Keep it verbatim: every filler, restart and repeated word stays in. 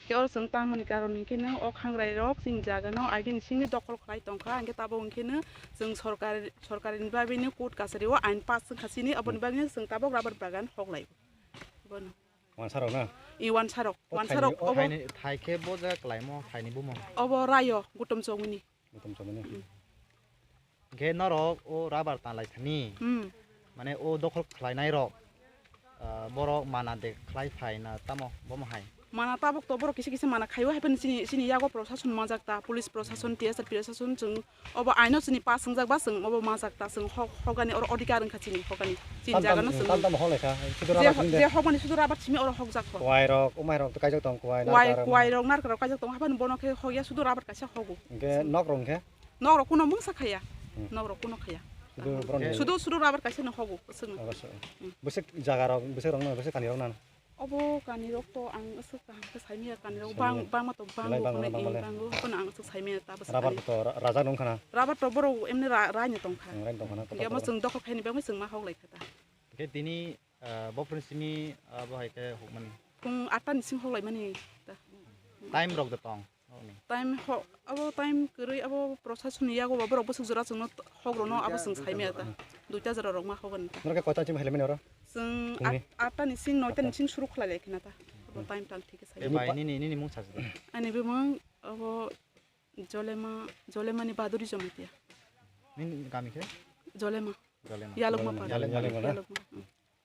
Khe oro chwng tangmani karon hinkhe no o khangrai rok chini jaga no agini simi dokol khlai tongkha, hinkhe tabuk hinkhe no chwng sorkar, sorkar ni bagwi no court kachari o ain pass wngkha chini, oboni bagwi no chwng tabuk rubber bagan hoklai. Bono. Wansarok na? I wansarok, O wansarok thaini, o obo, thaini, thai khe bo jaga klaimo thaini bumung. Obo Rayo, Gutom Chowmini. Gutom Chowmini. Mm. Hinkhe norok o rubber tanglai thani, Hmm. mane o dokhol khlainai rok, ah, borok mana de khlai phai na tamo bomo hai? Mana tabuk to borok kisa kisa mana khaio, hai phano chini, chini yago prosason majak ta, police prosason, T S R prosason, chwng obo aino chini pass wngjak ba chwng obo majak ta, chwng hok, hokani oro odhikar wngkha chini hokani. Chini Tam tam, jagano chwng tam tam hok lekha, sudu je rubber ho-, simi de. Je hokmani sudu rubber simi oro hokjak kho. Kuwai rok, umai rok to kaijak tong kuwai, Kuwai, narkar, kuwai rok narkar rok kaijak tong, haphano bono khe hokya sudu rubber kaisa hogo. Hinkhe nok rok hinkhe? Nok rok kuno mungsa khaya. Hmm. Nok rok kuno khaya. Sudu borok ni Sudu, sudu rubber kaisa no hogo, swng. Abo so. Hmm. Bwswk jaga rok, bwswk rok no, bwswk kani rok no? Obo kani rok to ang aswk kaham khe saimaya, kani rok Saimaya. bang, bangma to Belai bango, bangma, hwnwi bangma le. bango, haphano ang aswk saimaya ta bwswk Rubber kani. to ra-, rajak nung khana? Rubber to borok emni ra-, raino tong kha. Hmm, raino tong khana, Hinkhe kotor omo kotor. Chwng dokhol khaini bagwi chwng ma hoklai kha ta. Hinkhe tini, ah, bophurni simi, ah, bo hai khe hukmani? Pung atta ni simi hoklai mani ta. Time rok da tong? Time ho-, abo time kwrwi abo prosason ni yago ba borok bwswk jora chwngno hok rwno abo chwng saimaya ta. Duita jora rok ma hogan ta. Norok khe koita chim hailai mani oro? Chwng Phungni? at-, atta ni sing noita ni sing suru khlai lai khna ta. Abo time tang thik khe Tei saimaya. bai nini, nini mung sajdi. Ani bumung abo Jolema, Jolema ni Baduri Jamatia. Nini kami khe? Jolema. Jolema. Yalokma Jolema, para. Yalokma. Yalokma. Hmm.